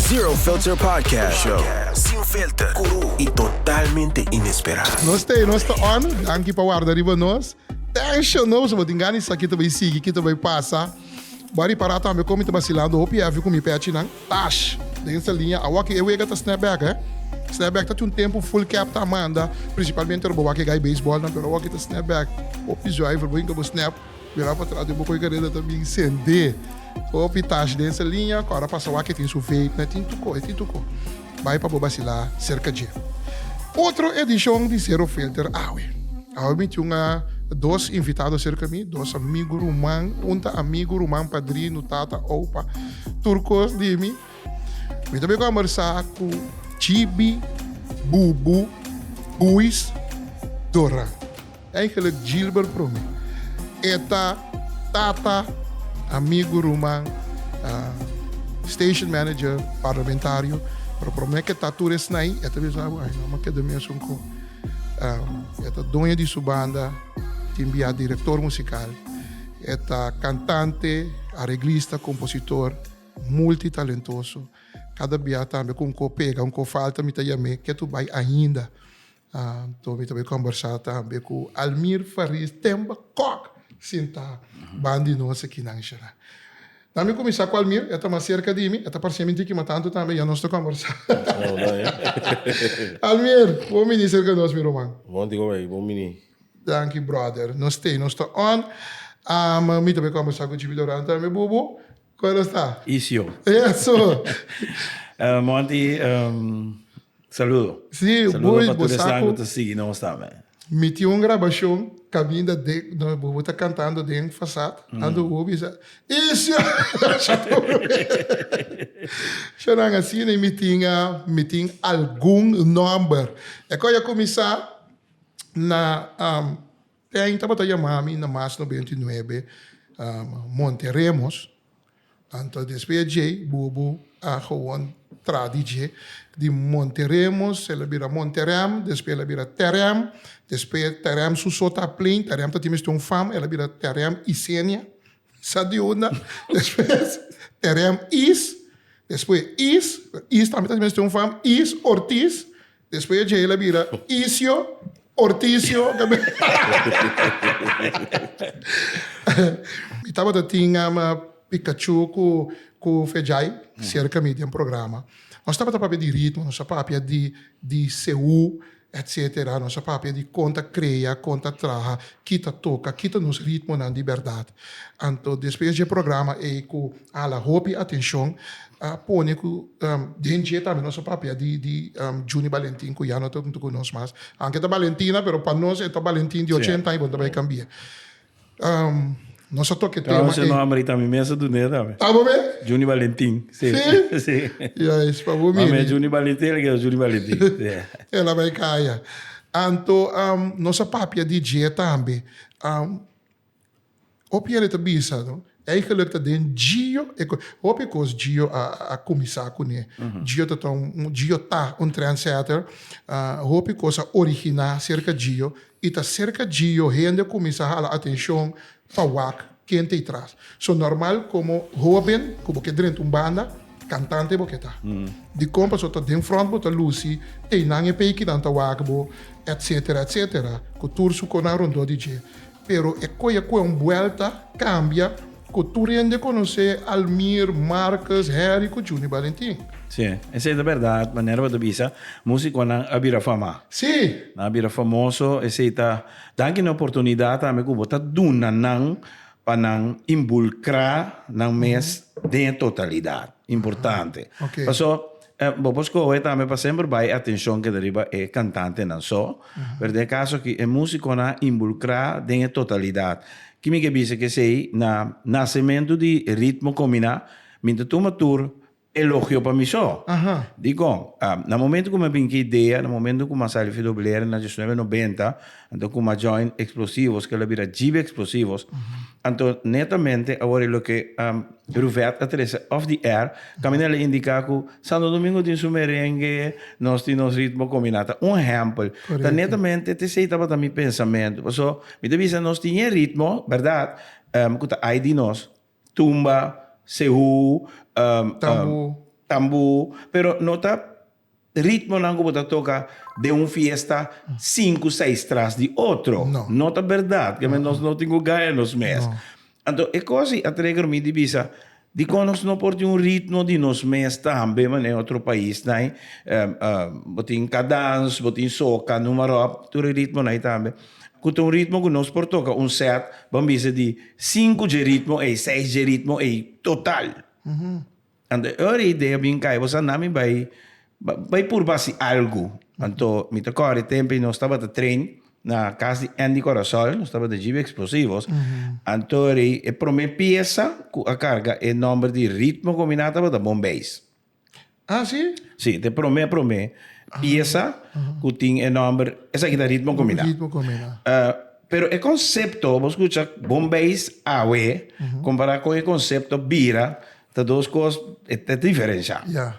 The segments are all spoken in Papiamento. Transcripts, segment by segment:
Zero Filter Podcast Show. Sin filter, curu y totalmente inespera. Nos ta nos ta on. Danki pa warda riba nos. Tension no, bo tin gana di sa ki ta bai sigui, ki ta bai pasa. Bo a ripara tambe kon mi ta basilando hopi heavy ku mi pechinan. Tash! Den esta liña awor ki e wega ta snapback eh. Snapback ta tin un tempu full cap ta manda, principalmente ora bo wak e gai baseballnan, pero awor ki ta snapback hopi zuiver, bo hinka bo snap. Bira pa tras di bo koe kareda ta bin sende. Hopi tashi den esa liña, ku ora pasa wak e tin su vape, e tin tuko, e tin tuko. Bai pa bo basilá serka dje. Otro edishon di Zero Filter awe. Awe mi tin un dos invitado serka mi, dos amigu ruman, un ta amigu, ruman, padrinu, tata, opa, tur kos di mi. Mi ta bin kombersá ku Chibi Bubu Buis Doran. Eigenlijk Gilbert prome. E ta tata, amigu, ruman, station manager, parlamentario, pero prome ke ta tur esnai e ta bisa bo, ay no, mi a keda mesun ku. E ta doño di su banda, tin bia director musical, e ta cantante, areglista, compositor, multitalentoso. Cada bia tambe ku un ko pega, un ko falta mi ta yam'é ke tu bai ainda. Anto mi ta bai kombersá tambe ku Almir Faris Temba Kok sintá ban di nos akinan shera. Na mi kuminsá ku Almir, e ta mas serka di mi, e ta parsé mi tiki ma tantu tambe ya nos ta kombersá. Almir, bon bini serka nos mi ruman. Bon di bai, bon bini. Danki brother, nos t'ei, nos ta on. Mi ta bai kombersá ku Chibi Doran tambe, Bubu. Kon nos ta? Isio. Eso. Monty, saludo. Sí, saludo boy, pa bo tur esnan sa ku ta sigui nos tambe. Mi tin un grabashon kaminda den, no, bo bo ta kantando den fasad, anto bo bisa, Isio! Shonan asina mi tin, mi tin algun nòmber. E kos a kuminsá na Ten tabata yama mi na mas 99 Monteremos. Anto despues djei Bubu a gewoon tra di dje. Di Monteremos el a bira Monterem, despues el a bira Terem, despues Terem su so ta plin, Terem ta tin mester un fam, el a bira Terem Isenia, sa di unda, despues Terem Is, despues Is, Is tambe ta tin mester un fam, Is Ortiz, Despues dje el a bira Isio, Ortisio. Mi tabata tin Pikachu ku ku Fejai serka mi den programa. Nos tabata papia di ritmo, nos a papia di di seú, etcetera. Nos a papia di kon ta krea, kon ta traha, ki ta toka, ki ta nos ritmonan di bèrdat. Anto despues dje programa ei ku hala hopi atenshon, a pone ku den dje tambe nos a papia di di Juni Balentin ku ya no ta huntu ku nos mas. Anke ta Balentina pero pa nos e ta Balentin di ochenta aña bo no ta bai kambia. Nos a toka e tema Trouwens e nomber ei ta mi mes a dun'é tambe. Abo be? Juni Balentin, si. Si? Si. Juist, pa bo mira. Mami Juni Balentin el a keda Juni Balentin, si. El a bai kaya. Anto nos a papia di dje tambe. Hopi hende ta bisa no, eigenlijk ta den Gio e ko, hopi kos Gio a a kuminsá kuné. Gio ta ta un, Gio ta un trendsetter, hopi kos a originá serka Gio i ta serka Gio hende a kuminsá hala atenshon pa wak ken ta ei tras. So normal komo hóben ku bo ke drenta un banda, kantante bo ke ta. Dikon? Pasobra ta den front bo ta lusi, einan e peikinan ta wak bo, etcetera, etcetera, ku tur su konan rondó di dje. Pero e koe koe un buelta kambia ku tur hende konosé Almir, Marcus, Harry ku Juni Balentin. Sí, esei ta bèrdat, manera bo ta bisa, músikonan a bira famá. Sí! Nan a bira famoso, esei ta danki na oportunidat tambe ku bo ta duna nan pa nan inbulkrá nan mes den e totalidat. Importante. Paso, bo por skohe tambe pa semper bai atenshon keda riba e kantantenan so, pero den e kaso aki e músikonan a inbulkrá den e totalidat. Ki mi ke bisa ku esei na nasementu di Ritmo Kombiná mi ta tuma tur Elogio pa mi so. Dikon? Na momento ku mi a bin ku idea, na momento ku mi a sali Fidoblera na diesnuebe nobenta, anto ku mi a join Explosivos, ku el a bira Djibi Explosivos, anto netamente awor e loke Ruvet a trese off di air, kaminda el a indiká ku Santo Domingo tin su merengue, nos tin nos ritmo kombiná. Ta un ehèmpel. Ta netamente t'esei tabata mi pensamentu. Paso mi ta bisa nos tin e ritmo, bèrdat, ku ta ai di nos. Tumba, sehu, Tambu. Tambú, pero no ta ritmonan ku bo ta toka den un fiesta sinku seis tras di otro. No. No ta bèrdat, ke men nos no tin ku gaña nos mes. No. Anto e kos ei a trigger mi di bisa, dikon nos no por tin un ritmo di nos mes tambe manera otro paisnan ei? Bo tin kadans, bo tin soka, numa ròp, tur e ritmonan ei tambe. Ku ta un ritmo ku nos por toka un sèt, ban bisa di sinku dje ritmo ei, seis dje ritmo ei, total. Anto e ora idea bin kai, bo sa na mi bai bai purba hasi algu. Anto mi ta kòrda e tempu ei nos tabata train na kas di Andy Corasol, nos tabata djibi eksplosivos. Anto ora e promé piesa ku a karga e nòmber di Ritmo Kombiná tabata Bombeis. Ah, si? Si, ta e promé promé piesa ku tin e nòmber, esaki ta Ritmo Kombiná. Ritmo Kombiná. Pero e konsepto, bo skucha Bombeis awe kompará ku e konsepto Bira, Ta dos kos e ta diferensha. Ya.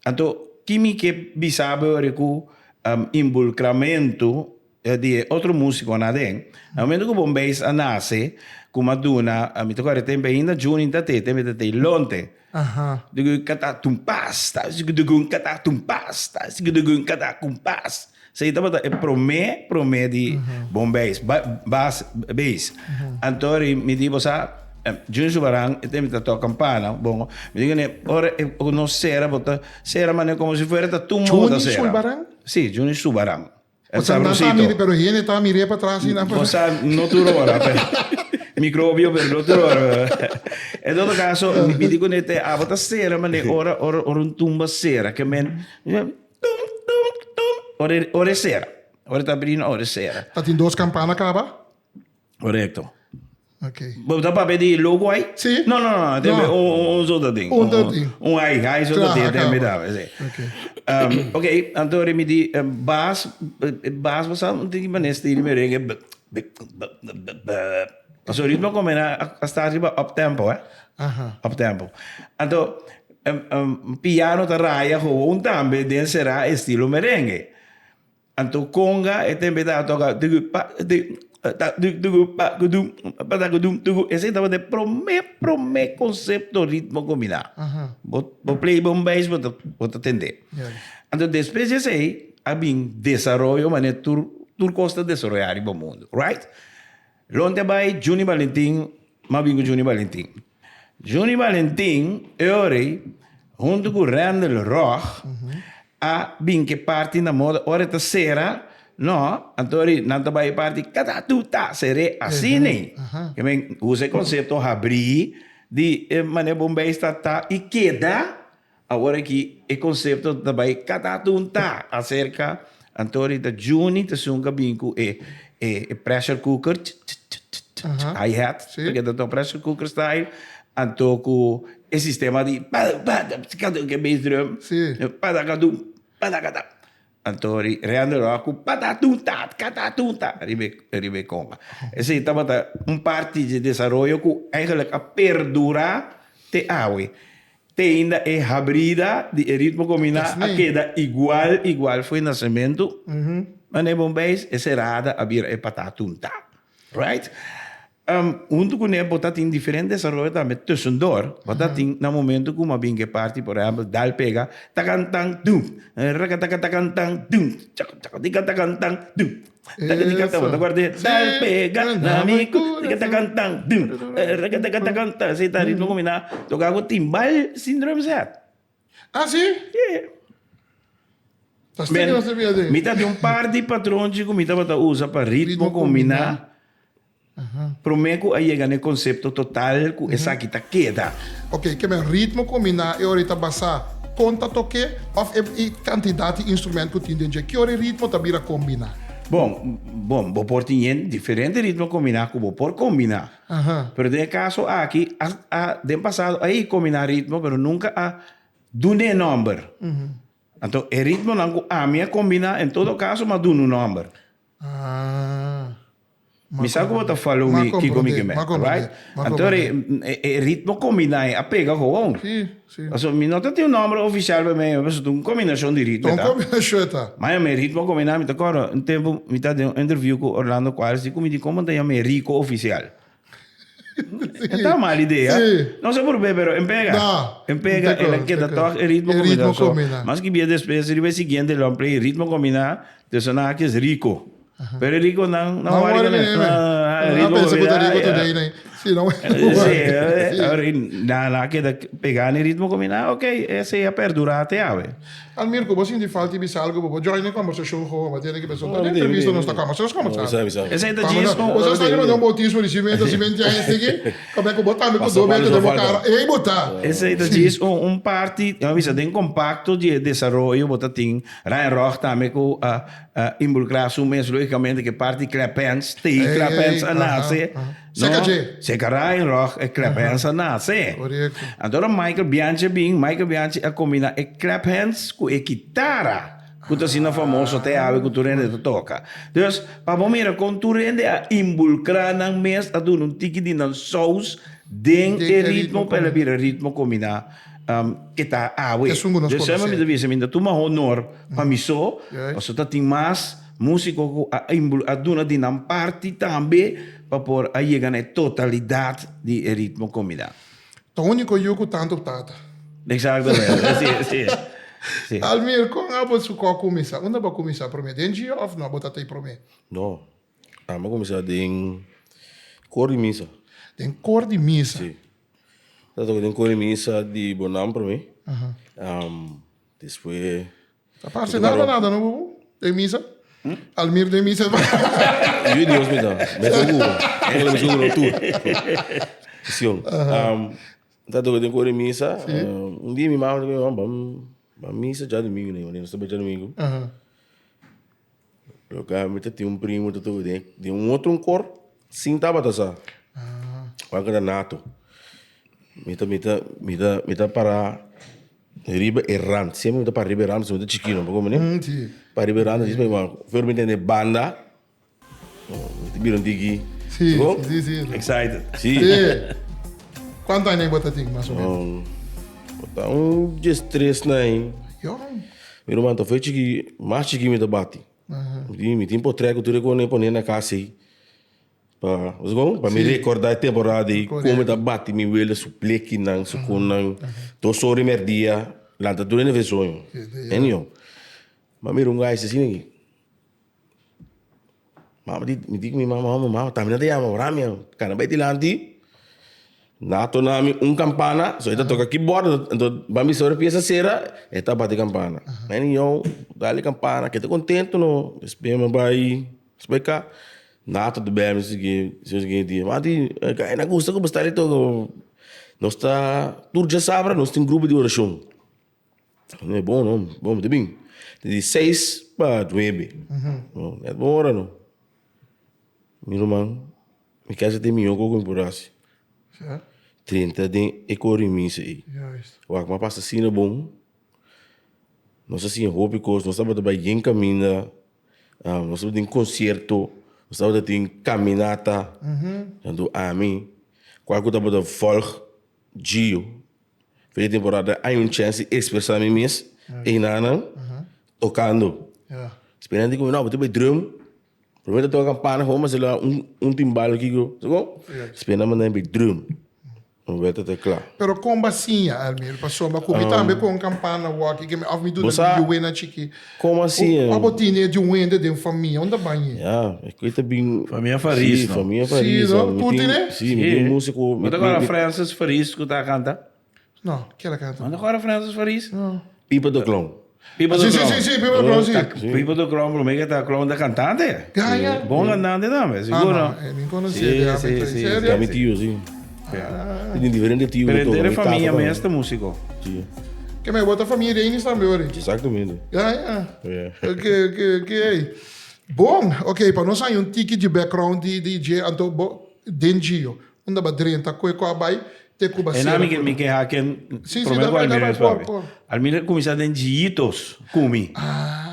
Anto ki mi ke bisa bo ora ku involukramentu di e otro musikonan aden. Na momento ku Bombeis a nase, ku mi a duna, mi ta kòrda e tempu ainda Juni ta te, tempu ta te Lonte. Aha. Dugun kata tumpas, ta dugun kata tumpas, ta dugun kata kumpas. Esei tabata e promé promé di Bombeis, bas, beis. Anto mi di bo sa, Jun Subaran e tempo ta toca campana, bongo. Mi di kuné, ora e nos sera bo ta sera manera como si fuera ta tumba bo ta Juni sera. Sulbaran? Si, Juni Subaran. O sea, nan ta mira, pero hende ta mir'é pa tras i nan. Bo sa, no tur ora, pero microbio, pero no tur ora. En todo caso, mi di kuné te abo ta sera manera ora ora ora un tumba sera, ke men. Tum, tum, tum. Ora e, ora e sera. Ora e ta abrindo, ora e sera. Ta tin dos campana caba? Correcto. Ok. Bo ta papia di logo ai? Sí. No, no, no. Tem No. un, un, un soort ding. Un soort ding. Un ai, ai soort Klaar, ding. Tem acaba. da, sí. Ok. Um, ok, anto mi di um, baas, eh, baas was al un tiki manes tiri merengue. B, b, b, b, b, b. Paso ritmo come na a sta arriba up tempo, eh. Aha. Up tempo. Anto, Piano ta raya gewoon tambe den será estilo merengue. Anto conga e tembe ta toca tugu pa tu ta tu tugu pa kudum pa ta kudum tugu. Esei tabata e prome prome concepto ritmo combiná. Bo bo play bon beis bo ta bo ta tende. Anto despues di esei a bin desaroyo manera tur tur cos ta desaroyá riba mundo, right? Lonte a bai Juni Balentin, m'a bin ku Juni Balentin. Juni Balentin e ora ei huntu ku Randall Rog a bin ke parti na moda ora e ta sera no, anto ora ei nan ta bai e parti katatuta ser'é asina ei. Ke men usa e konsepto habrí di e manera Bombay sta ta i keda. Awor aki e konsepto ta bai katatunta aserka anto ori ta Juni ta esun ka bin ku e e pressure cooker tch-tch-tch-tch hi hat Sí. ta keda to pressure cooker style anto ku e sistema di pa-pa-pa bass drum Sí. padakadum padakada anto ori Randall Rock ku patatunta katatunta riba e riba e konga esei tabata un parti di desaroyo ku eigenlijk a perdura te awe. Te ainda e habrida di e ritmo kombiná a keda igual igual fo'i nasementu, manera bon beis e serada a bira e patatunta. Right? Huntu kuné bo ta tin diferente desaroyo tambe tussendoor, bo ta tin na momento ku bo a bin ku e parti por ehèmpel dal pega takantan dum, rakatakatantan dum, chakachakatikatantan dum. Eso. Dal pega na mi cu Así ta ritmo combina toca cu timbal sin drum set. Ah, sí? Yeah. Ta sticky nos ta bia de. Mi ta di un par di patronchi cu mi tabata usa pa ritmo combina. Prome cu a yega na e concepto total cu esaki ta keda. Ok, ke men ritmo combiná e ora ei ta basá kon ta tok'é of e kantidat di instrument ku tin den dje? Ki ora e ritmo ta bira kombiná? Bon, bon, bo por tin yen diferente ritmo kombiná ku bo por kombiná. Pero den e kaso aki, a, a, den pasado a ei kombiná ritmo, pero nunka a dun'é nòmber. Anto e ritmonan ku ami a kombiná, en todo kaso mi a duna un nòmber. Ah. Mi sa ku bo ta follow mi kiko mi ke men, right? Anto e ritmo kombiná ei a pega gewoon. Sí, sí. Pasobra mi no ta tin un nòmber ofisial pa mi, pasobra ta un kombinashon di ritmo e ta. Ta un kombinashon e ta. Ma e ritmo kombiná mi ta kòrda un tempu mi ta den un interview ku Orlando Cuales di ku mi di komo ta yama e Rico Ofisial. E ta mal idea. No sa por be, pero en pega. En pega, el a keda toch e ritmo combina. So, mas ki bia despues riba e siguiente long play, ritmo combina, te sona aki es rico. Pero e rico nan no wari con e. No pensa cu ta rico today nee. Si, no Si, ahora nan a keda pega na e ritmo combina, ok, esey a perdura te awe. Almirko, bo sinti falta di bisa algu bo por join e kombersashon gewoon, bo tene ki pensa, ta den entrevista nos ta kombersa, nos kombersa. Esei ta djis un. Bo sa sta riba den un boutismo di 50, 50 aña esaki, kaminda ku bo tambe ku do bete den bo kara, ei bo ta. Esei ta djis un un parti, mi a bisa den kompakto di e desaroyo bo ta tin Ryan Roch tambe ku a a involukrá su mes logikamente ku e parti clap hands, te i clap hands a nase. Seka dje. Seka Ryan Roch e clap hands a nase. Correcto. Anto ora Michael Bianchi a bin, Michael Bianchi a combina e clap hands cu e kitara cu ta asina famoso te awe cu tur hende ta toca. Dus, pa bo mira con tur hende a involucra nan mes, a duna un tiki di nan saus den e ritmo pa el a bira ritmo combina ke ta awe. Esun cu nos Dus conoce. mi ta bisa, mi ta tuma honor pa mi so, pasobra ta tin mas Músiko ku a a duna di nan parti tambe pa por a yega na e totalidat di e ritmo kombiná. Ta úniko yu ku tantu tata. Eksaktamente, si, si, si. Almir, kon abo su kò kuminsá? Unda bo a kuminsá promé? Den Gio òf no? Bo ta tei promé? No, ami a kuminsá den kor di misa. Den kor di misa? Si. Ta toka den kor di misa di Bonam promé. Despues. Ta parce nada nada no bubu den misa. Almir den misa. Yu Dios mi ta. Mesun ku bo. Mesun ku no tur. Sion. Ta toka den kore misa. Un dia mi mama ta bisa mi ban misa djadumingu ne. Nos ta bai djadumingu. Loke mi ta tin un primo ta toka den un otro kor sin tabata sa. Wan keda nato. Mi ta mi ta mi ta mi ta para. Riba e rand, siempre mi ta para riba e rand pasobra mi ta chikito, bo comprende? Sí. Para riba e rand, así pa for mi tende banda, mi ta bira un tiki. Sí, Bo? sí, sí, sí. Excited. Sí. Sí. Cuánto aña bo ta tin, mas o menos? Bo ta un diestres na ahí. Yo. Mi ruman ta foi chiki, mas chiki mi ta bati. Mi tin potrek ku tur e kone pone na kas ei. Pa, bo sa kon? Pa mi recorda e temporada ei kon mi ta bati mi wele su plekinan, su konnan, dos ora i merdia, lanta tur hende fe soño. Anyhow, mi a mira un guy asina aki. Mama di, mi di ku mi mama, mama, mama, tambe nan ta yama ora mi a kana bai dilanti. Na torna mi un campana, so e ta toca keyboard, anto ban bisa ora pieza cera, e ta bati campana. Anyhow, dale campana, keda contento no, despues mi bai, despues ka. Nato ta bèmi sigui sigui dia. Ma di e na gusta ku bo sta li toka. Nos ta tur djasabra nos tin grupo di orashon. E bon no, bon mi ta bin. Di seis pa nuebe. Nèt bon ora no. Mi ruman, mi kasa ta e mihó kos ku mi por hasi. Drenta den e kor di misa ei. Wak mi a pasa asina bon. Nos a siña hopi kos, nos tabata bai yen kaminda. Nos tabata tin concierto, nos tabata tin caminata. Tanto ami, cual cu tabata volg Gio, fe e temporada hay un chance di expresa mi mes eynanan tocando. Despues nan di cu mi, no, bo ta bay drum. Prome ta toca campana, gewoon mas un timbal kico. Despues nan manda mi bay drum. Un wet ta kla. Pero kon ba siña, Almir? Pasobra ku mi tambe kon kampana wòki ke mi òf mi duna mi yuwena chiki. Kon a siña? Òf bo tine di un hende den famia, unda bañ'é? Ya, e ku ta bin. Famia Faris, no? Si, famia Faris. Si, no? Tur tine? Si, mi tin músiko. Bo ta kòrda Francis Faris ku ta kanta? No, ken a kanta? Bo no ta kòrda Francis Faris? No. Pipa de Clown. Pipa de Si, Clown. si, si, Pipa de Clown, si. Pipa de Clown, promé ke ta clown ta kantante. Ya, ya. Bon kantante tambe, sigur no? Ah, no, mi konosé de Si, si, si. Ya mi tio, si. Tin diferente tio. Pero entero e famia mes ta músiko. Si. Ke me bo ta famia di Enis tambe, ori? Exactamente. Ya, ya. Ok, ok, ok. Bon, ok, pa nos haña un tiki di background di di dje, anto bo den Gio. Unda ba drenta koe ku a bai te ku ba E sera nami ku mi ke haken Sí, sí, prome da ku bai, da Almir bai, es por, papia. por. Almir kuminsá den Djiitos ku mi.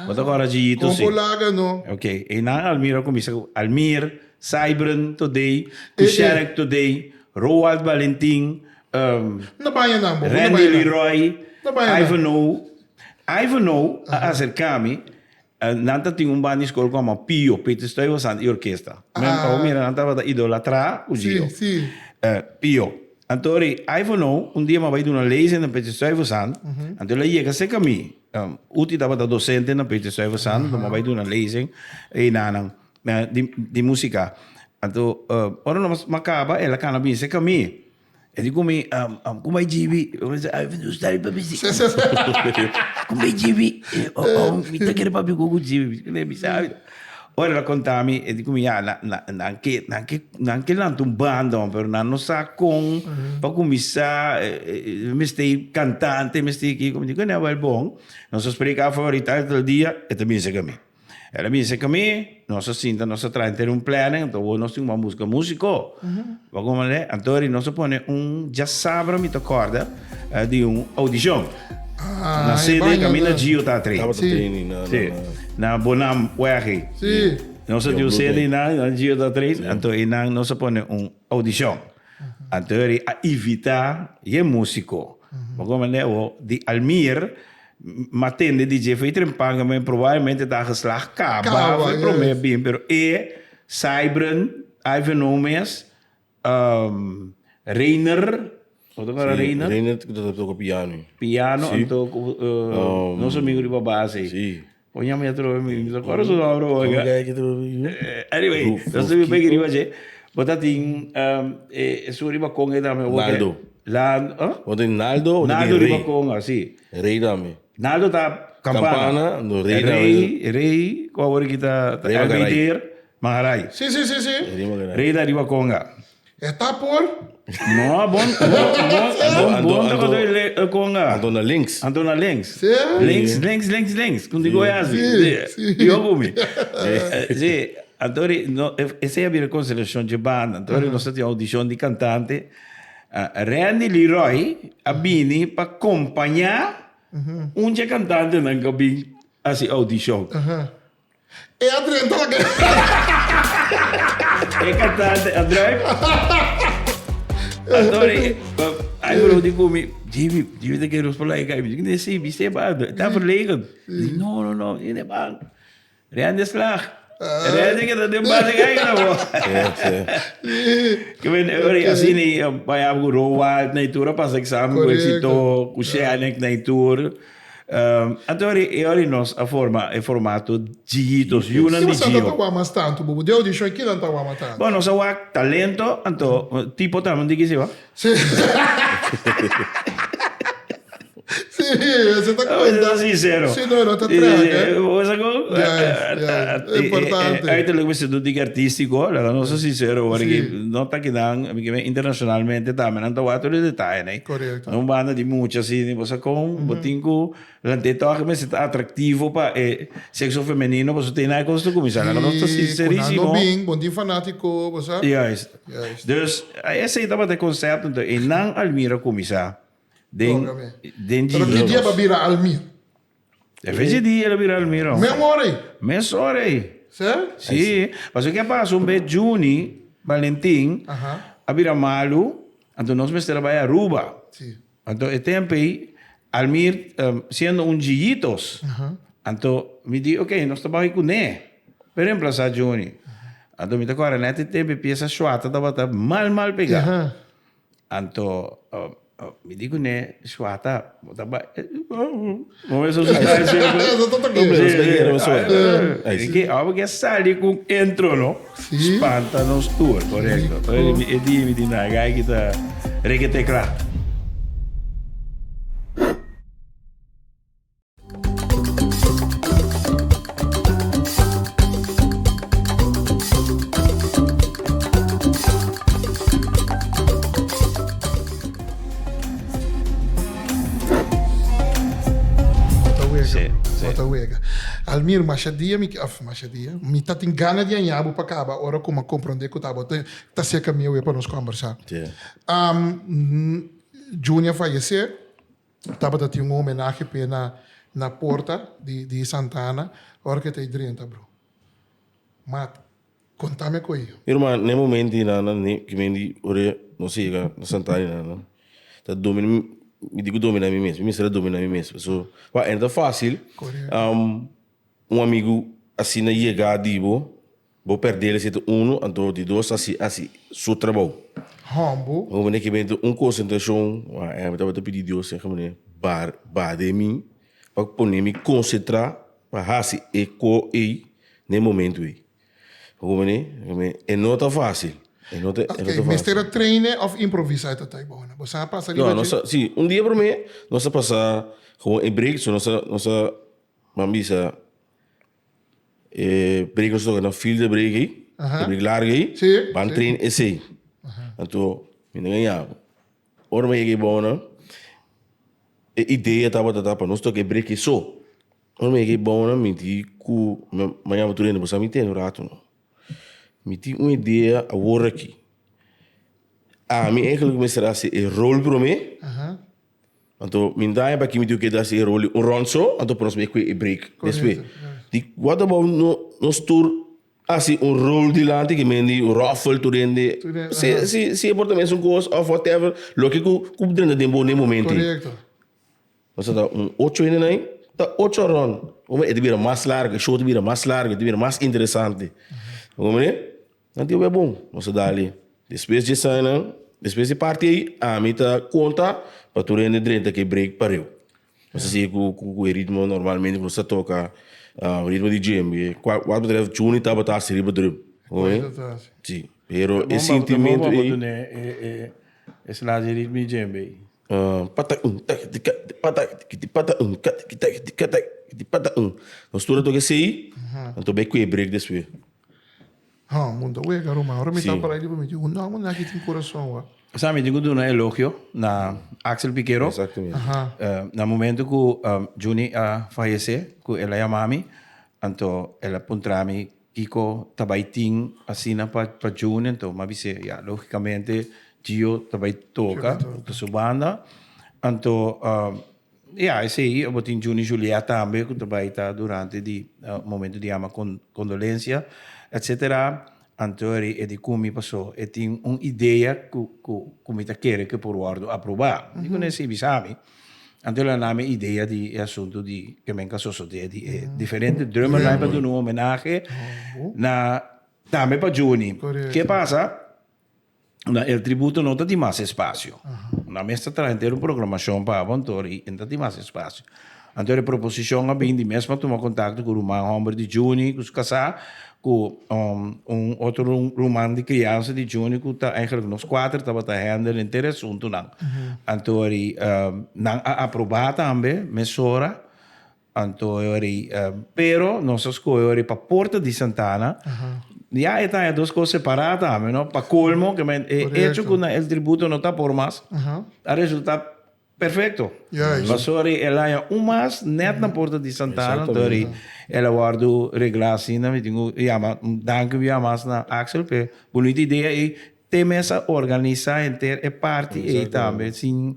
Bo ta kòrda Djiitos Kon sí? por laga no. Ok, einan Almir a kuminsá ku Almir, Sybren today, Eh, eh. Kusherek today, Roald Valentin, Na baña nan bo, na Randy baña nan. Leroy, Na baña nan. Ivanhoe. Ivanhoe a aserká mi Nan ta tin un banda di skol ku yama Pio, Peter Stuyvesant i orkesta. Men pa bo mira nan tabata idolatrá ku Gio. Sí, sí. Pio. Anto ri Ivanhoe un dia mi a bai duna lezing na Peter Stuyvesant, anto el a yega serka mi. Uti tabata docente na Peter Stuyvesant, anto mi a bai duna lezing einanan di musica. Anto ora nos a caba el a cana bin serka mi. E di ku mi, Ku bai djibi? Mi bisa, Ivanhoe sta riba mi si. Ku bai djibi? Mi ta kere papia ku djibi. Mi bisa, Ora el a konta mi, e di ku mi, ya, nan ke, nan ke, nan ke lanta un banda, pero nan no sa kon pa kuminsá, mester kantante, mester kiko. Mi di ku, Nè, wèl bon, nos a spreek af ahorita el dia, e ta binse ku mi. El a binse ku mi, nos a sinta, nos a traha henter un planning, anto awor nos tin ku ban buska músiko. Bo a komprendé? Anto nos a pone un djasabra, mi ta kòrda, di un oudishon. Ah, Na e sede baña kaminda na- Gio ta train. Tabata Sí. training na, na, Sí. na. Na Bonam Wegi. Sí. Nos a Yo di un blue sede day. na, na Gio ta train. Anto einan nos a pone un audicion. Anto eri a invita ye musico. Bo comprende awo? Di Almir, m'a tende di Jeffrey Trempan, men probablemente ta geslaagd kaba, Kaba, fue prome yes. bin, pero e, Sybren, Ivan Gomez, Reiner, bo ta kòrda Reiner? Reiner ku ta toka piano. Piano, Sí. anto ku nos amigu riba base. Sí. Kon yama e otro mi no ta kòrda su nòmber Kon oiga. kaya ki otro amigu? Anyway, Ruf, nos Ruf ta bin Kiko. riba dje. Bo ta tin esun riba konga ei tambe. Naldo. Lan, huh? Bo tin Naldo, bo ta tin Naldo riba Rey. konga, sí. Rey tambe. Naldo ta kampana. Kampana, no Rey tambe. Rey, Rey, ku awor aki ta Rey Magaray. Elbeider. Maharai. Sí, sí, sí, sí. Rey Magaray. Rey ta riba conga. E ta por. No, bon, bon, bon, bon, Anto- bon ta anto- e conga. Anto na links. Anto na links. Sí. Links, links, links, links. Kun digo e hasi. Sí, sí. Yo ku mi. Sí. Anto ri, no, esei a bira constelacion dje banda. Anto ri nos ta tin audicion di cantante. Randy Leroy a bini pa compaña un dje cantantenan ku a bin hasi audicion. E a drenta la E cantante a druip. Antori, ai bro di kumi, Jimmy, Jimmy ta kere nos por laika. Mi di, sí, mi seba, ta verlegen. Di, no, no, no, in de bank. Rende slag. Rende que ta den base kijk na bo. Que ben, ori, así ni, vaya ku Roald na itura pasa examen ku éxito, ku Shenek na itur. Anto e ora nos a forma e formato Djiitos, yunan di Kiba sa ta Djio. wak mas tantu bobo? Den audicion kinan ta wak mas tantu? Bon, nos a wak talento, anto tipo tambe di kisi ba? Si. Si, esei ta cuenta. Ta sincero. Si, no, no ta trek, eh. Bo sa con? Juist, juist. Importante. Uiterlijk mester doet dik artistico, laga nos ta sincero, ora Si. no ta kinan, mi ke internacionalmente tambe nan ta wak tur e detaye, ne? Correcto. Un banda di mucha asina, bo sa kon, bo tin ku lant'é tòg mester ta atraktivo pa e sekso femenino pasobra te na e kos ta kuminsá. Laga nos ta Sí, ku nan no sinserísimo. bin, bon tin fanátiko, bo sa. Juist. Juist. Dus, esei tabata e konsepto, enton einan Almir a kuminsá den Tókame. den Pero ki dia Gio. bo a bira Almir? E fecha di el a bira Almir. Mes ora ei? Mes ora ei. Sí? Sí, pasobra ke a pasa un bes Juni Valentin a bira malu. Anto nos mester a bai Aruba. Sí. Anto e tempo ei, Almir siendo un djiyitos, anto mi di, ok, nos ta bai kuné. Pero reemplasa Johnny. Anto mi ta kòrda nèt e tempo e piesa Shuata tabata mal mal pegá. Anto mi di kuné, Shuata, bo ta bai. Bo mes a susta semper. Ke abo ke sali ku un intro no. Spanta nos tur, korekto. E dia mi di na gai ki ta rekete kla. Bota wega, Sí, bro. sí. Bota wega. Almir, masha dia mi, of masha dia, mi ta tin gana di aña bo pa caba ora cu mi a comprende cu ta bo ta, ta cerca mi awe pa nos conversa. Sí. Um, Juni a fallece, tabata tin un homenahe p'e na, na porta di, di Santa Ana, ora cu e ta drenta, bro. Maat, Contame cu e. Mi ruman, na e momento ei nan, nan ki men di ora nos yega na Santana ei nan, ta domina mi, mi di ku domina mi mes, mi mester a domina mi mes. Paso, wak, e no ta fácil, un amigu asina yega di bo, bo pèrdel esei ta unu, anto di dos hasi hasi su trabou. Hombo. Bo mane ke bento un konsentrashon, mi tabata pidi Dios seg mane bar ba den mi pa pone mi konsentrá pa hasi e ko ei na e momentu ei. Bo mane e no ta fásil, e no ta e no ta Ok, mester fásil. a traine òf improvisá e ta tai bo? Bo sa pasa No, riba nos dje? a si un dia promé nos a pasa gewoon e break so nos a nos a ban bisa E break nos toca na fil de break ei, de break largo ei, ban train esei. Anto mi no gaña bo. Ora mi yega ei bou nan, e idea tabata ta pa nos toca e break ei so. Ora mi yega ei bou nan mi di ku mi a yama tur hende, bo sa mi tene un rato no. Mi tin un idea awor aki. Ami eigenlijk mester hasi e rol prome. Anto mi daña pa kimi tin keda hasi e roli un rond so, anto por nos mi kue e break despues. Di what about no nos tur hasi un rol dilanti ke men di ruffle tur hende. Si si si e por ta mesun kos of whatever loke ku ku drenta den bo den momento ei. Nos ta un ocho hende nan ei ta ocho rond. Como e ta bira mas largo e show ta bira mas largo e ta bira mas interesante. Bo comprende? Nan tin web bon, nos a dali. Despues dje esainan, despues di parti ei, ami ta konta pa tur hende drenta ke break pareu. Nos a sigui ku ku e ritmo normalmente ku nos ta toka, ritmo di djembe. Kua wat betreft Juni tabata hasi riba drum. Oe? Si, pero e sintimentu ei. E sla di ritmo di djembe ei. Pata un tak di ka di pata ki di pata un ka ki tak di ka tak di pata un. Nos tur a toka esei, anto bai kue break despues. Ha, mundo wega ruman. Ora mi ta para di mi di un no, un aki tin corazon wa. Sa mi tin cu duna elogio na Axel Piquero. Exactamente. Aha. Na momento cu Juni a fayece, cu el a yama mi, anto el a puntra mi kico ta bay tin asina pa pa Juni, anto mi a bis'e, ya, logicamente Gio ta bay toca pa su banda, anto Ya, esei bo tin Juni Juliet tambe ku ta bai ta durante di momento di yama kondolensia etcetera. Anto eri e di ku mi paso e tin un idea ku ku ku mi ta kere ku por wòrdu aprobá. Mi di kuné si bisa mi. Anto el a na mi idea di e asuntu di ke men ka sosodé di e diferente drummernan pa duna un homenahe na tambe pa Juni. Ke pasa? Na El Tributo no ta tin mas espacio. Nan mes ta traha henter un programacion pa abo anto y no ta tin mas espacio. Anto e proposicion a bin di mes pa tuma contacto cu ruman homber di Juni cu su casa cu un otro ruman di criansa di Juni cu ta eigenlijk nos cuater tabata handle henter e asuntonan. Anto nan a aproba tambe mesora. Anto e ora ei, pero nos a skohe ora ei pa Porta di Santana. Ya e ta haña dos kos separá tambe, no? Pa kolmo, ke men e echo ku na El Tributo no ta por mas, a resultá perfekto. Pasobra ora ei el haña un mas nèt na Porta di Santana, anto ora ei el a wòrdu reglá asina. Mi tin ku yama un danki un bia mas na Axel p'e bunita idea ei. Te mes a organisa henter e parti ei tambe sin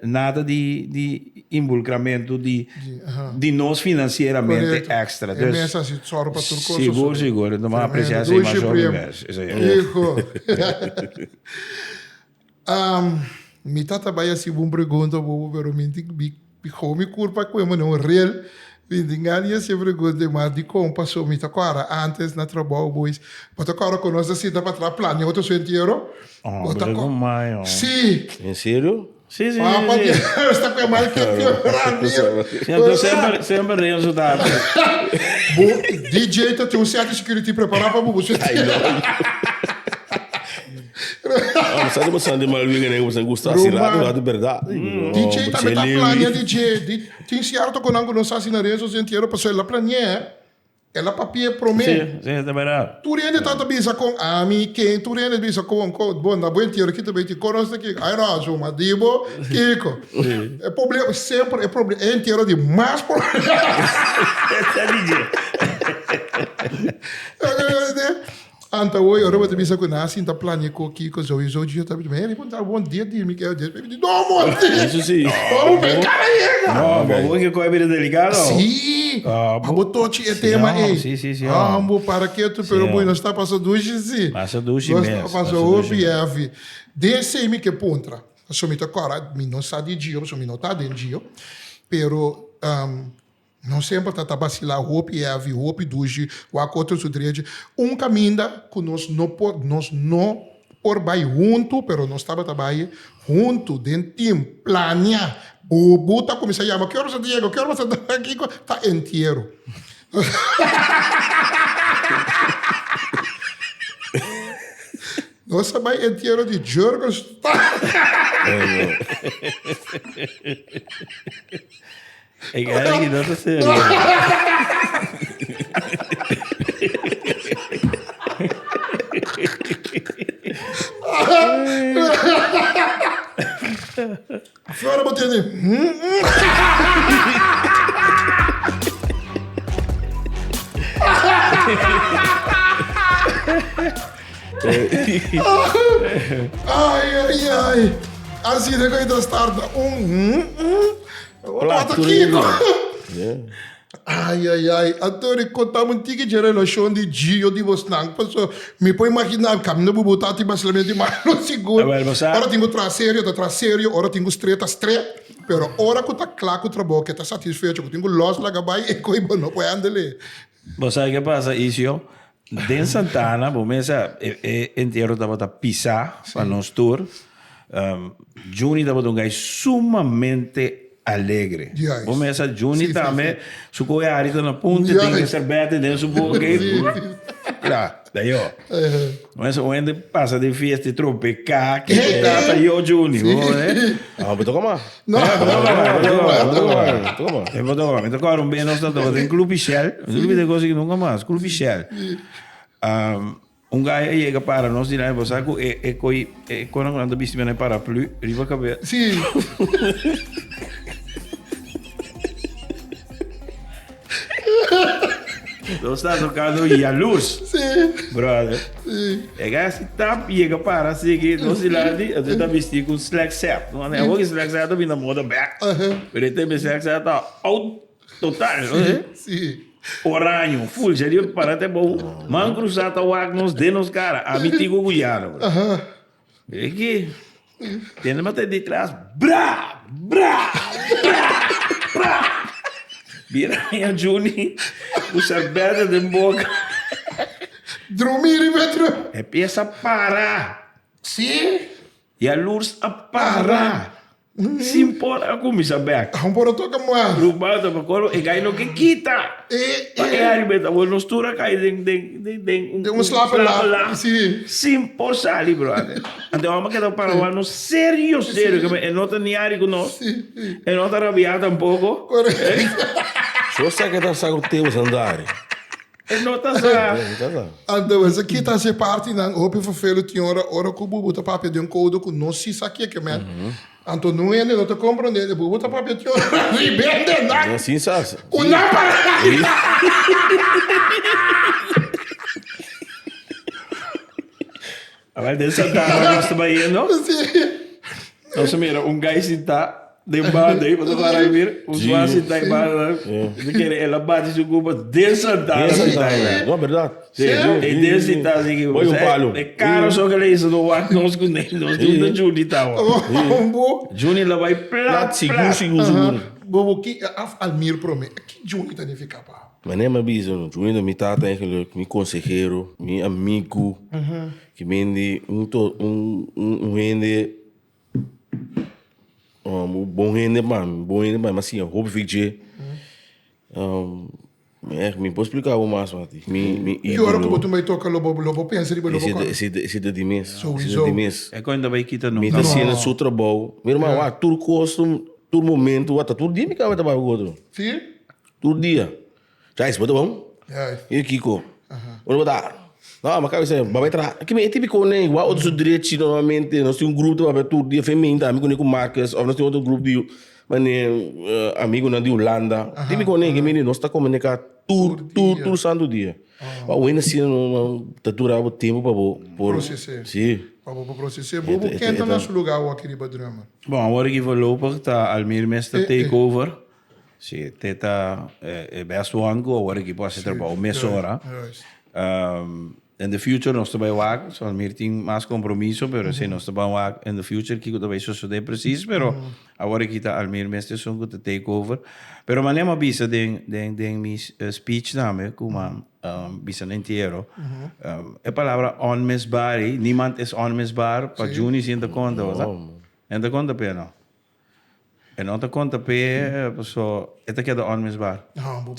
nada di di involucramento di di nos financieramente extra. E mes a hasi sòru pa tur kos. Sigur sigur, nos a aprecia esei mas hopi mes. Hijo. Mi tata bai hasi bo un pregunta bobo pero mi tin mi mi mi curpa cu e mane un rel mi tin gana di hasi e pregunta mas dicon paso mi ta cora antes na trabao boys bo ta cora cu nos ta sinta pa traha plania otro su entiero bo ta cora si En serio? Si si Papa si Dios ta cu e mal ke Si anto semper semper Renzo ta Bo DJ ta tin un set di security prepara pa bo bo su entiero. Ah, sa di bosan di mal winga nen bosan gusta si rato rato berdad. DJ tambe ta plania DJ. Di, tin cierto cu nan cu no sa si na Renzo su entiero paso el a plania, el a papia prome. Si, si, ta berdad. Tur hende ta ta bisa con ami, ken, tur hende bisa con, con, bon, na bo entiero kita bay tin conos ta kiko. Ay no, su ma di bo kiko. E problema, semper e problema, e entiero di mas problema. Esa DJ. Anta hoy ora bo ta bisa ku nan a sinta plania ku kiko souiso Gio ta bisa heri bo ta bon dia di mi ke dia mi di no monti Eso si. Bo bo cara yega. No, bo bo ke koi bira delicado. Si. Abo tochi e tema ei. Si si si. Ambo para ketu pero bo no sta pasa dushi si. Pasa dushi mes. No sta pasa hopi heavy. Den esei mi ke puntra. Pasobra mi ta kora mi no sa di Gio pasobra mi no ta den Gio pero No semper ta ta basila hopi heavy, hopi dushi, wak otro su drechi. Un caminda cu nos no por, nos no Por bai huntu, pero nos tabata bai huntu den team, plania. Bubu ta kuminsá yama, ki ora boso ta yega, ki ora boso ta kiko? Ta entiero. Nos a bai entiero di Jurgen Stam. E cara aquí no ta serio. Flora bo tende. Ai, ai, ai. Así de que ta start un. Wat kiko? Ai, ai, ai. Anto, contame un tiki de relacion di Gio di bosnan. Paso, mi por imaginar, camino bubu tati basilamente malo sigur. Ora tingo tra serio, ta tra serio. Ora tingo stre, ta stre. Pero ora ku ta kla ku trabou, ke ta satisfecho, ku tingo los laga bai, e koi bo no por handle. Bo sa ke pasa, Isio? Den Santana, bo mesa, e entiero tabata pisá pa nos tur. Juni tabata un guy sumamente alegre. Bo mesa, Juni tambe, su koe ari ta na punta, tin e serbete den su boka. Kla, da yo. Bo mesa, un hende pasa den fiesta i trompeka, ke tata yo, Juni? Bo mesa. Ah, bo toka mas. No. Mi ta kòrda un bes nos tabata den Club Shell. Mi no olbida e kos aki nunka mas. Club Shell. Un guy a yega para nos dilanti. Bo sa ku e e koi e konan ku nan ta bisti mene paraplu riba kabes. Sí. Nos ta tocando Yaluz. Sí. Brother. Sí. E guy así tap yega para así nos dilanti, entonces ta bisti cu slack set. No, awor ki slack set ta bini na moda back. Pero e tempo slack set ta out total. Sí, sí. Oraño, full, se di para te bou. Man cruza ta wak nos den nos cara. Ami tigo cu Yano. E ki? Tende mata di tras, bra! Bra! Bra! Bra! Bira ya Juni ku serbete den boka. Drumi riba e tru. E pies a para. Sí. Yalurs a para. Sin por a cuminsa bek. Aun por a toca mas. Ruman ta pa coro e gai no ke kita. E, Pa e hari beta awor nos tur a cay den den den den un Den un slape la. Sí. Sin por sali brother. Anto e homber keda para wak nos serio serio ke e no ta ni hari cu nos. E no ta rabia tampoco. Correcto. So sa ke ta sa ku te bo sandari. E no ta sa. Anto esaki kita hasi e partinan hopi vervelu tin ora ora ku bubu ta papia den kodo ku no si sa keke men. Anto nun hende no ta komprende e bubu ta papia tin ora ribende nan. No sin sa. Ku nan para. Awel den Santana nos ta bayendo. Si. Nos a mira un guy sintá den banda ahí, pasobra para mira, un swa sintá en banda. Mi kere el a bati su cupa den Santana Den sintá Santana. ahí. No, berdad. Sí, e den sintá así que Oye, un palo. E caro so que le hizo no wak nos ku ne, nos di un Juni tawa. Bo. Juni la bai plat, Plat, sigur, plat. sigur, sigur. Bo bo ki af Almir prome. Ki Juni ta nifiká pa? Manera mi a bisa no, Juni ta mi tata eigenlijk, mi konsehero, mi amigu, ki mende un to un un hende un bon hende pa mi, bon hende pa mi, mi a siña hopi fi dje. Mi mi por splika bo mas mati, mi mi Ki ora ku bo ídolo. tumba e toka lo bo lo bo pensa riba lo bo kòrda? Esei ta esei ta di mes, esei ta Souiso. di mes. E kòinda bai kita Mi nunka ta mas. haciendo su trabou. Mi hermano, wak tur kos, tur momento, wak ta tur dia mi kaba ta papia ku otro. Si? Tur dia. Jais, bo ta bon? Juist. I kiko? Ora bo ta, no, ma kabesa, bo bai traha. Ki mi e tipiko nei, wak otro su drechi normalmente. Nos tin un grupo ta papia tur dia, feminta, ami ku Marcus, of nos tin otro grupo di mane amigunan di Hulanda. Tipiko nei, ki mi nos ta komunika tur, tur, tur santu dia. Wak wena asina no ta dura bo tempu pa bo por. Proses'é. Si. Pa bo por proses'é. Bo bo ken ta na su lugar awor aki riba drummer? Bon, awor aki voorlopig ta Almir mes ta take over. Si, te ta e best one ku awor ekipo hasi trabou mesora. In the future nos ta bai wak, so Almir tin mas compromiso, pero esei nos ta ban wak in the future kiko ta bai sosode precies, pero awor aki ta Almir mes ta esun ku ta take over. Pero manera mi a bisa den den den mi speech tambe ku mi a bisa na entiero, e palabra onmisbaar ei, niemand is onmisbaar, pa Juni si e ta konta, bo sa? E ta konta p'e no? E no ta konta p'e paso e ta keda onmisbaar.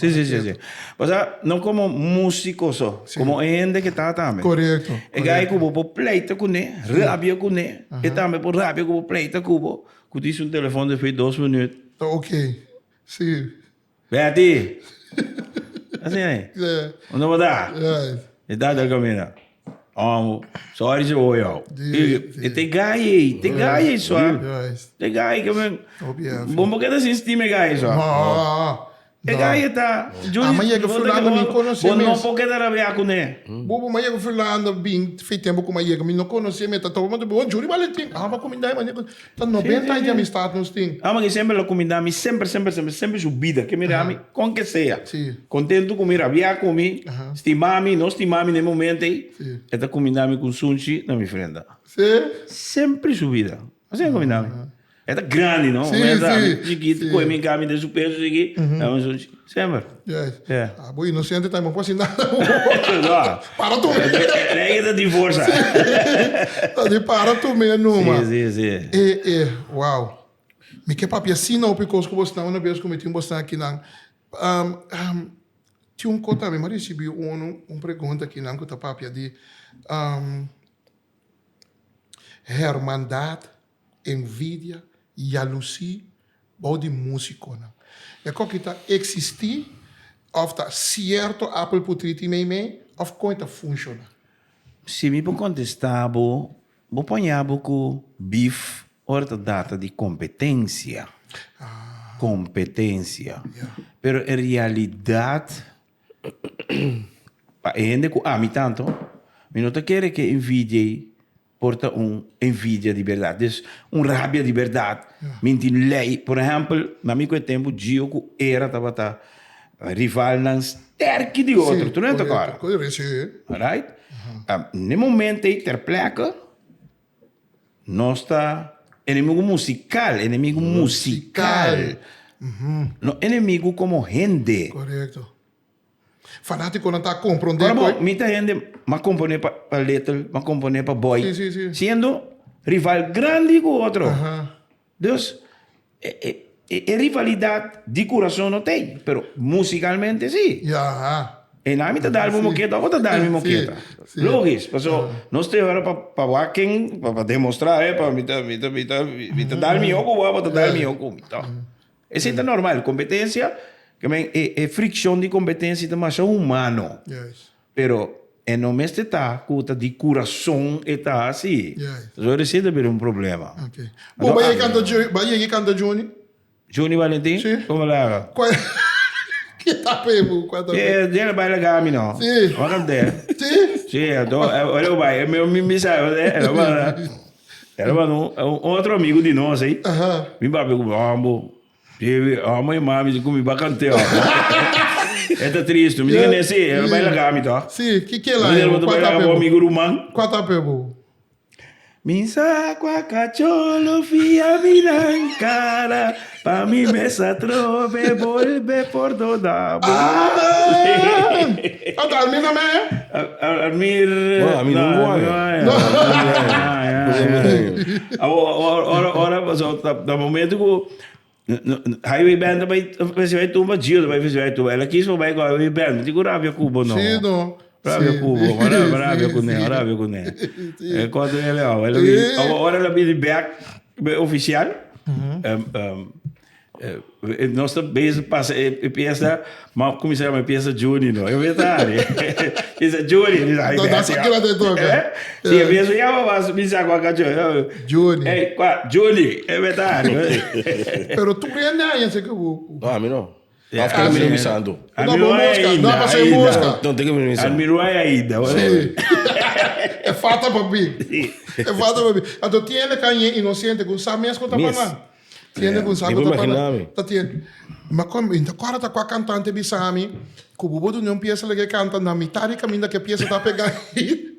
Sí, sí, sí, sí. Pasá no komo músiko so, komo e hende ke ta tambe. Korekto. E gai ku bo por pleita kuné, rabia kuné, e tambe por rabia ku bo, pleita ku bo, ku disi un telefòn despues di dos minüt. Ta oké, sí. Betty! Asina ei. Unda bo ta? E ta ta camina. Oh, sorry si bo jou. E te gai ei, te gai ei swa. Te gai ke men. Bo no keda sin stima e gai swa. E gai e ta. Ama yega Fernando mi conoce mes. Bo no por keda rabia cune. Bobo ma yega Fernando bin fe tempo cu ma yega mi no conoce mi ta topa mi ta oh Juri Valentin ah ba cuminda e mane Ta 90 aña di amistad nos tin. Ama ki semper lo cuminda mi semper semper semper semper su bida ke mira mi con ke sea contento cu mi rabia cu mi stima mi no stima mi na e momento ey e ta cuminda mi cu un sunchi na mi frenta semper su bida asina e cuminda mi e ta grandi no chikito coge mi cami den su pecho chiki dame un sunchi semper. Ah, bo inocente tambe no por haci nada. Para tu. Rey ta tin forsa. Ta di para tu me numa. Si, si, si. E, e, wow. Mi ke papia asina hopi kos ku bosnan una bes ku mi tin bosnan akinan. Um, um, tin un kos tambe, mi a risibi un, un pregunta akinan ku ta papia di um, hermandad envidia, yalusí bou di músikonan. E koki ta eksistí òf ta sierto apel putrí tin meimei òf kon e ta funshoná? Si mi por kontestá bo, bo poña bo ku bif ora ta data di kompetensia. Kompetensia. Pero en realidat pa e hende ku ami tantu, mi no ta kere ke envidia ei Por ta un envidia di berdad, dus un rabia di berdad. Mi tin lei, por ehempel, na mi ku e tempu Gio ku Era tabata rivalnan sterki di otro, tu no ta kòrda? Alright? Na e momento ei ter plekke nos ta enemigo musical, enemigo musical, no enemigo komo hende. Korekto. Fanaticonan ta comprende Ora bo, mi ta hende, m'a compone pa pa Little, m'a compone pa Boy. Sí, sí, sí. Siendo rival grandi cu otro. Aha. Dus, e, e, e, e rivalidad di curason no t'ey, pero musicalmente sí. Ja, aha. E na mi ta dal mi moketa, abo ta dal mi moketa. Sí, sí. Logis, paso nos te ora pa pa wak ken, pa pa demostra, eh, pa mi ta mi ta mi ta mi ta dal mi oco, bo ta dal mi oco, mi ta. Esei ta normal. Competencia, ke men e e friccion di competencia ta masha humano. Yes. Pero e no mester ta cu ta di curason e ta haci. Yes. Pasobra esei ta bira un problema. Ok. Bo bai yega canta Ju, bai yega canta Juni? Juni Valentin? Si. Como laga? Cua Ki ta pe bu? Cua ta pe? E dje bai laga mi no. Si. Ora cant'e. Si? Si, anto ora cu bai, mi mi mi sa, e lo manda. Era un otro amigo di nos ei. Mi papia ku amo. Amo e mami di ku mi bakanteo. E ta tristo. Mi di kende si, e bai laga mi toch. Si, ki ke la? Mi bai laga bo amigo ruman. Kua ta pe bo? Mi sa kua kachó lo fia mi nan kara pa mi mes atrobe bolbe pordona bo. Ah! Anto Almir na me? Almir. No, Almir no guaya. No. Ora, ora, na momento ku Highway Band ta bai Festival di Tumba, Gio ta bai Festival di Tumba. El a kis pa bai ku Highway Band. Mi tin ku rabia ku bo no. Sí, no. Rabia ku bo, ma rabia kuné, rabia kuné. E kòrda el awa. Ora el a bini bèk ofisial, Nos ta bezig pasa e pieza, ma cuminsa yama e pieza Juni no. E beta ari. Dice Juni, dice ay. No, sa kila te toca. Si e pieza yama mas bisa kwa cacho. Juni. Ey, kwa Juni, e beta ari. Pero tu rende aña se que bu. No, a mi no. Of que mi no misando. A mi no ainda. No, pa busca. No, te que mi misando. A mi no ainda. Sí. E falta pa bi. E falta pa bi. Anto tiene cañe inocente cu sa mes cu ta panan. Tiene ku sa ku ta para ta tiene. Ma kon mi ta kòrda ta kua kantante bisa mi ku bo bo duna un piesa lege kanta na mitad di kaminda ke piesa ta pega hit.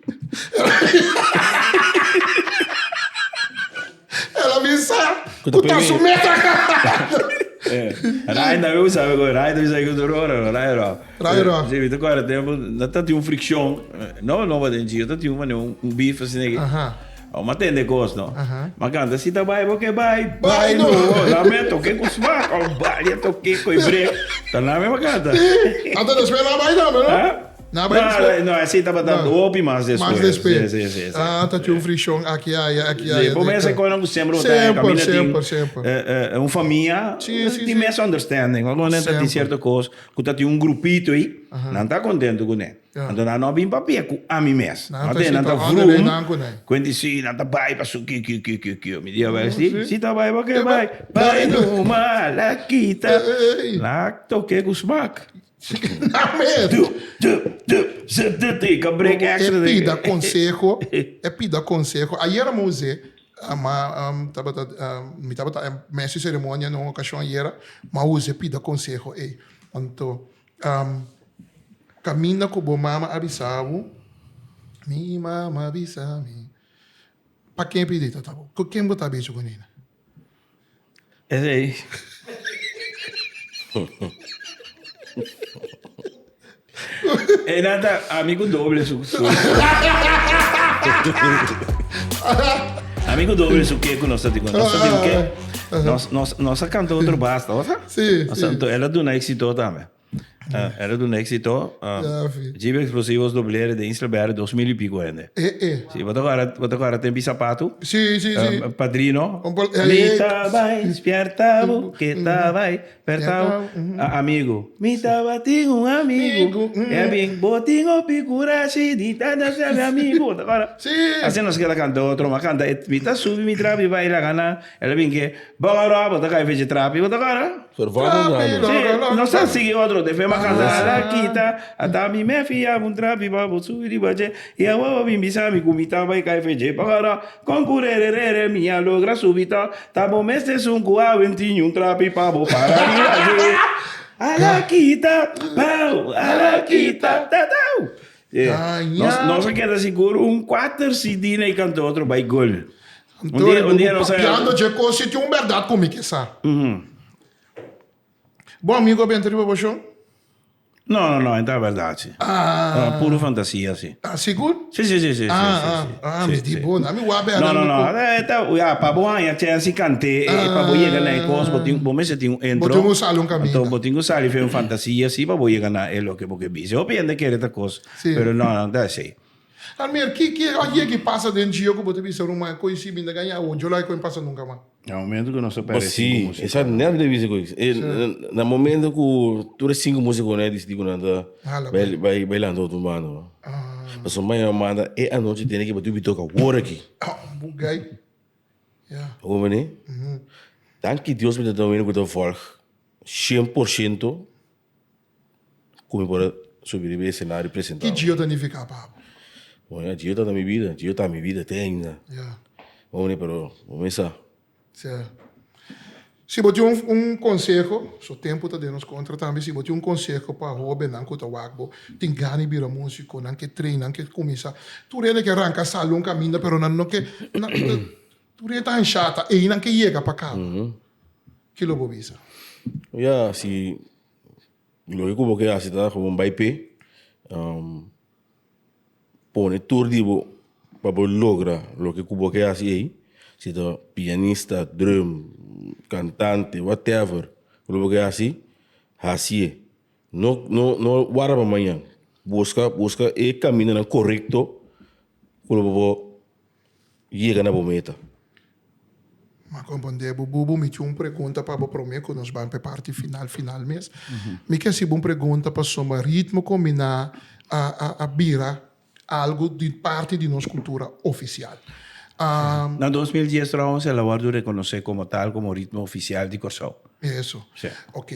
El a bisa ku ta su meta kanta. Rai tambe bo sabe ku Rai ta bisa ku tur ora Rai Rock. Rai Rock. Si mi ta kòrda tempu no ta tin un frikshon no no den djio ta tin un manera un beef asina aki. Bo a tende kos no. Ma kanta si ta bai bo ke bai bai no. Na me toke ku smak o bai toke ku e brek. Ta na me kanta. Anto despues na bai tambe no? Na bai despues. No, así tabata hopi mas despues. Mas despues. Si, si, si. Ah, ta tin un frikshon aki aya, aki aya. Bo mester kono ku semper bo ta Semper, kaminda tin semper, semper. un famia tin misunderstanding. Ora nan ta tin sierto kos ku ta tin un grupito ei, nan ta kontentu kuné. Anto nan no a bin papia ku ami mes. Nan ta nan ta ta vroom. Kuenti si nan ta bai pa su ki ki ki ki ki. Mi di a si si ta bai bo ke bai. Bai numa la kita. La toke ku smak. Nan mes. Du du du ze du du ka break extra. E pida konseho e pida konseho. Ayera mi us'é ma tabata mi tabata mes di seremonia na un okashon ayera mi a us'é pida konseho ei. Anto Caminda cu bo mama a bisa bo, mi mama a bisa mi. Pa ken pidi ta ta bo? Cu ken bo ta bisa cu nina? Esey. E nan ta ami cu doble su su. Ami cu doble su ke cu nos ta tin. Nos ta tin ke. Nos nos nos a canta otro basta, osa? Sí, Nos sí. anto el a duna éxito tambe. El a duna éxito. Ja, fi. Jeep Explosivos doblere den Isla Berry 2000 y pico hende. Eh, eh. Sí, bo ta acorda, bo ta acorda tempi Zapatu? Sí, sí, sí. Padrino. Un pol- eh, Mi eh. ta bai, spierta bo, ke ta bai. Pertao, a amigo. Mi tabatin un amigo. E bin, bo tin hopi kurashi di tanta ser mi amigo. Ta kòrda? Sí. Asina nos keda kanta otro, ma kanta e mi ta subi mi trapi bai laga nan. El a bin ke, bo ora bo ta kai fechi trapi, bo ta kòrda? Verwarring Trapi, dame. lo, Sí, lo, lo. nos a sigui otro. Despues m'a kanta, ala kita, ata mi me fia un trapi pa bo subi riba dje. I awo bo bin bisa mi ku mi ta bai kai fechi. Bo ora, Kon ku rere rere mi a logra subi to ta bo mes esun ku a wenti un trapi pa bo para riba dje. Ala kita pau ala kita ta tau. Nos nos a keda sigur un kuater CD na e kanto otro bai gol. Un dia un dia nos a. Papiando dje kos si tin un bèrdat ku mi ke sa. Bo amigo a benta riba bo shon? No, no, no, enta berdad si. Ah. Puro fantasia si. Ah, sigur? Si, si, si, si, Ah, si, ah, si, ah, si, mi di si. bo, na mi wak bera No, no, mi no, ku- eh, ta, ya, pa bo haña chance di kant'é, eh, pa bo yega na e kos, bo tin, bo mester tin un intro. Bo tin ku sali un kaminda. Anto bo tin ku sali fe un fantasia si pa bo yega na e loke bo ke bisa. Hopi hende kere ta kos, Si. pero no, no ta esei. Almer, ki, ki a yegi pasa den djio ku bo ta bisa ruman, koe si mi ta gaña awo, djo lai koe pasa nunka mas? Na momento ku nos a Bo perde si, sinku músiko. esa net mi ta bisa ku e na momento ku tur e sinku músikonan a disidí ku nan ta Hala bai bai bai lanta otro banda no. Pasobra mañana manda e anochi tene ke bati bitoka awor aki. Ah, bugay. Ya. Bo comprende? Danki Dios mi ta ta wini ku ta volg 100% ku mi por a subi riba e escenario y presenta. Ki Gio ta nifiká pa bo? Bueno, Gio ta na mi bida, Gio ta mi bida te ainda. Ya. Bo mira, pero bo mesa. Sea. Si bo tin un un konseho, so tempu ta den nos kontra tambe, si bo tin un konseho pa hóbennan ku ta wak bo, tin gana di bira músiko, nan ke train, nan ke kuminsá. Tur hende ke ranka sali un kaminda, pero nan no ke, nan tur hende ta anshá, ta einan ke yega pa kaba. Ki lo bo bisa? Ya, si loke ku bo ke hasi ta gewoon bai p'e, pone tur di bo pa bo logra loke ku bo ke hasi ei, si ta pianista, drum, kantante, whatever ku lo bo ke hasi, hasié. No no no warda pa mañan, buska buska e kamindanan korekto ku lo bo por yega na bo meta. M'a comprende bo bubu, mi tin un pregunta pa bo prome cu nos ban p'e parti final final mes. Mi ke haci bo un pregunta pasobra ritmo combina a a a bira algo di parti di nos cultura oficial. Na 2010 trouwens el a wordo reconoce como tal como ritmo oficial di Corsou. Eso. Sí. Ok.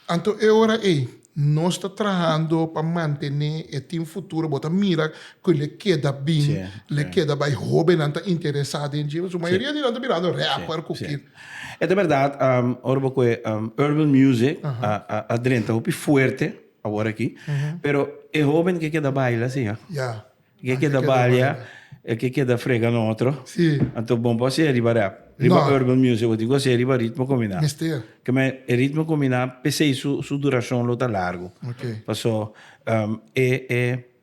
Anto e ora ey. Nos ta trahando pa mantené e tin futuro. Bo ta mira ku le keda bin, le keda bai. Hóbennan ta interesá den dje. Pasobra mayoria di nan ta birando rapper ku kit. E ta bèrdat, ora bo kohe urban music a drenta hopi fuerte awor aki, pero e hóben ke keda baila si. Ke keda balia, e ke keda frega no otro. Sí. Anto bon por hasié riba rap. Riba urban music, bo tin ku hasié riba ritmo kombiná. Mester. Ke men e ritmo kombiná p'esei su su durashon lo ta largu. Ok. Paso e e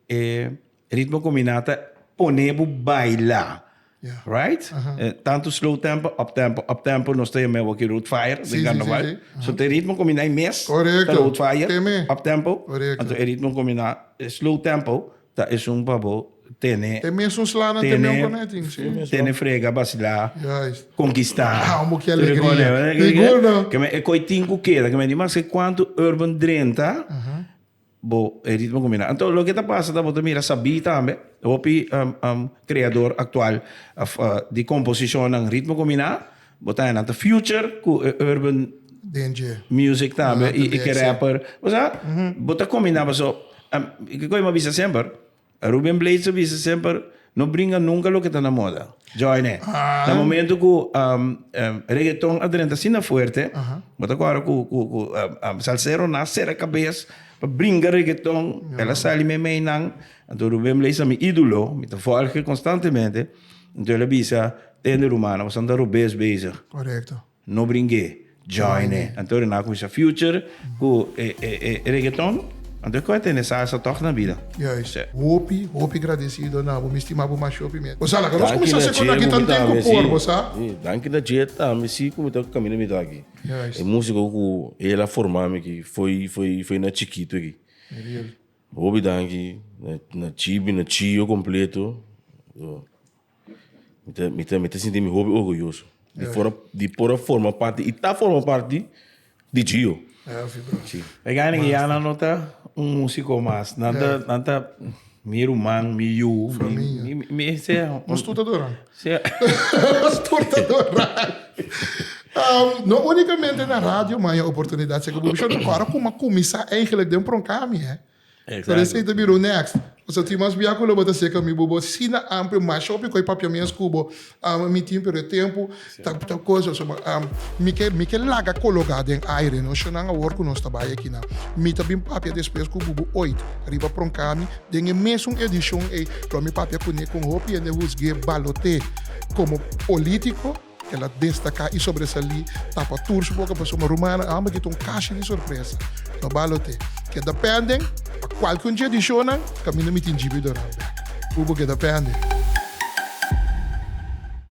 e ritmo kombiná ta pone bo baila. Yeah. Right? Tantu slow tempo, up tempo, up tempo, nos ta yama awor aki road fire den carnaval. Sí, sí, sí. So te ritmo kombiná e mes Correcto. ta road fire, Teme. up tempo. Correcto. Anto e ritmo kombiná slow tempo ta esun pa bo tene. Te mesun slanan te Tene- meun connecting, sí. Tene frega, basilá, Juist. konkistá. Ah, un boki Tur e alegria. kos, Sigur no. Ke men e koi tin ku keda, ke men di maske kuantu urban drenta, Bo e ritmo combina. Anto loke ta pasa ta bo ta mira sabí tambe, hopi creador actual of di composicionnan ritmo combina, bo ta nan ta future cu e urban music tambe y e ke rapper. Osea, bo ta combina paso, kico mi a bisa semper? Ruben Blades a bisa semper, no bringa nunca loke ta na moda. Join e. Na momento cu reggaeton a drenta asina fuerte, bo ta acorda cu cu salsero nan a cera cabes pa bringa reggaeton, el a sali meimei nan. Anto Ruben Blades ta mi idolo, mi ta volge constantemente. Anto el a bisa, tende rumannan, boso ta robes bezig. Correcto. No bring'é, join e. Anto nan a kuminsá future ku e e reggaeton, anto e koe tene salsa tòg na bida. Juist. Hopi, hopi gradesido na bo, mi stima bo masha hopi mes. Bo sa, laga nos kuminsá sekonda aki tan ten ku por, bo sa? Danki na dje tambe si ku mi ta kaminda mi ta aki. Juist. E músiko ku el a forma mi aki foi foi foi na chikitu aki. Real. Hopi danki na Chibi, na Chio kompleto. Mi ta, mi ta, mi ta sinti mi hopi orguyoso di for a, di por a forma parti i ta forma parti di Gio. Heavy, bro. Sí. E gana ki ya nan no ta un músiko mas. Nan ta, nan ta mi ruman, mi yu, mi, Familia. mi, mi, sea, Nos tur ta dora. sea. Nos tur ta dora. Um, no únicamente na radio, ma e oportunidad se ku bo no kora kuma kuminsá eigenlijk den Pronkami, hè. Pero esei ta bira un next. Pasobra tin mas bia ku lo bo ta seka mi bo bo asina amplio masha hopi ku e papia mes ku bo mi tin pero e tempu ta ta cosa pasobra mi ke mi ke laga kologa den aire no shownan awor ku nos ta bai akinan mi ta bin papia despues ku bubu oit riba pronkami den e mesun edishon ei lo mi papia kuné kon hopi hende husg'é baloté komo politiko. El a destaká i sobresalí tapa tur su boka pasobra rumannan a hamba kita un kashi di sorpresa. No balote. Keda pending pa kualke un dje edishonnan kaminda mi tin djibi Doran bek. Ku bo keda pending.